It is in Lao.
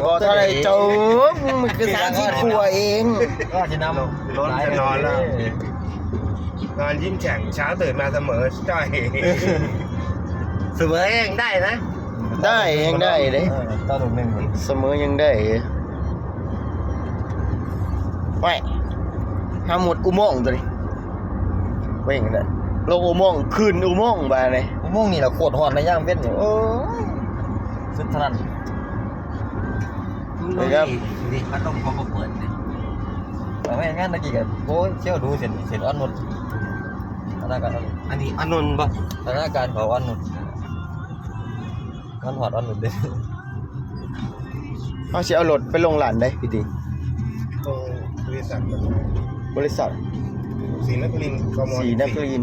ບໍ່ເທົ່າໃດເຈົ້າ ມັນຄືສາມສີ່ຂົວເອງ ກໍຊິນຳ ລົງຈະນອນແລ້ວ ນອນຍິ້ມແສງ ເຊົ້າຕື່ນມາສະເໝີຈ້ອຍ ສະເໝີຍັງໄດ້ນະ ໄດ້ ຍັງໄດ້ເດ້ ເອີ ຕໍ່ລູກໜຶ່ງ ສະເໝີຍັງໄດ້ ໄປ ຫາໝົດອຸໂມງໂຕນີ້ ເວັງໄດ້ ລົງອຸໂມງ ຂຶ້ນອຸໂມງບາດນີ້ ອຸໂມງນີ້ລະໂຄດຮ້ອນໃນຍາມເວັນນີ້ ໂອ້ຍ ສຸດເທົ່ານັ້ນ. ເອີ ຄັບ ນີ້ ພັດລົມເຂົາບໍ່ເປີດເດ້ ເອົາໄວ້ງານຕະກີ້ກໍ ໂອ້ຍ ທ່ຽວດູເສັ້ນ ເສັ້ນອ່ອນນຸດ ອັນນັ້ນກໍ ອັນນີ້ອ່ອນນຸດບໍ່ ອັນນັ້ນການເຂົາອ່ອນນຸດ ມັນຮອດອ່ອນນຸດເດ້ ເຮົາຊິເອົາລົດໄປລົງຮ້ານໃດ ພີ່ຕິ ລົງບໍລິສັດ ບໍລິສັດ ສີນະຄະລິນ ກມ ສີ່ສິບສີ່ ສີນະຄະລິນ.